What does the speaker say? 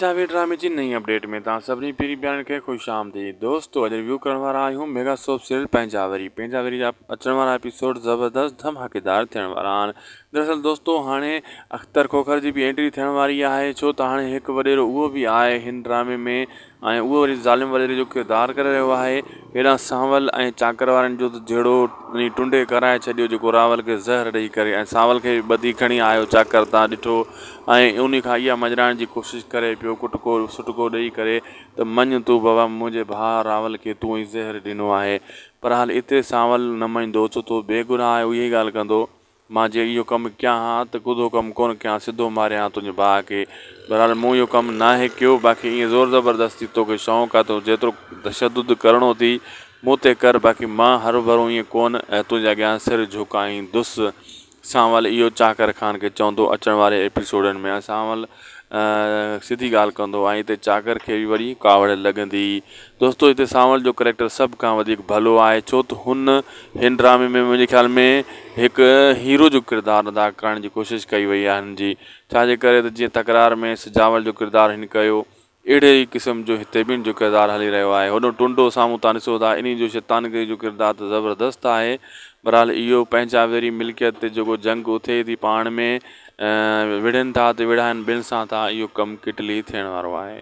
پنهنجا ڊرامي جي نئين اپڊيٽ ۾ توهان سڀني پيري پيارن کي خوش آمديد دوستو اڄ ريويو ڪرڻ وارا آهيون ميگا سوپ سيريل پنهنجا وري پنهنجا وري جا اچڻ وارا ايپيسوڊ زبردست ڌماڪيدار ٿيڻ وارا آهن دراصل دوستو هاڻي اختر کوکر جي به انٽري ٿيڻ واري آهي ڇو ته هاڻي هڪ وڏيرو اهو به آهي هن ڊرامي ۾ ۽ اهو وري ظالم وڏيري جو ڪردار ڪري رهيو آهي. هيڏانهن سانول ۽ چاڪر وارن جو ته جهيڙو وڃي ٽنڊي ڪرائي ڇڏيو جيڪو راول کي زهر ڏئي ڪري ۽ سانول کي به ٻڌي کڻي آيو چاڪر تان ڏٺو ۽ انهي کان اها مڃرائڻ جي ڪوشش ڪري پيو ڪٽڪو سٽڪو ڏئي ڪري ته مڃ تون بابا منهنجي ڀاء راول کي تون ئي زهر ڏنو آهي بهرحال اتي سانول نه مڃندو ڇو ته هو بيگناهه آهي اهي ئي ڳالهه ڪندو. مان جي اهو ڪم ڪيان ها ته ڪڌو ڪم ڪونه ڪيان ها، سڌو ماريان ها تنهنجي ڀاء کي. بهرحال مون اهو ڪم ناهي ڪيو، باقي ائين زور زبردستي توکي شوق آ ته جيترو تشدد ڪرڻو اٿئي مون تي ڪر، باقي مان هروڀرو ائين ڪونه تنهنجي اڳيان سر جهڪائيندس. سانول اهو چاڪر خان کي چوندو اچڻ واري ايپيسوڊن ۾ سانول سڌي ڳالهه ڪندو ۽ اتي چاڪر کي به وري ڪاوڙ لڳندي. دوستو هتي سانول جو ڪريڪٽر سڀ کان وڌيڪ ڀلو آهي ڇو ته هن هن ڊرامي ۾ منهنجي خيال ۾ هڪ هيرو جو ڪردار ادا ڪرڻ جي ڪوشش ڪئي وئي آهي هن جي ڇا جي ڪري ته جيئن تڪرار ۾ سجاول جو ڪردار هن ڪيو اهڙي ئي قسم جو هتي به هن جو ڪردار هلي رهيو آهي. هوڏو ٽنڊو سامهون تان ڏسو ٿا انهي جو شيطانگري جو ڪردار ته زبردست آهي. بهرحال اهو پنهنجا ويري ملڪيت تي جيڪو جنگ اٿي ٿي پاڻ ۾ وڙهن ٿا ته وڙهائن ٻين سان ٿا اهو ڪم ڪٽلي ٿيڻ وارو آهي.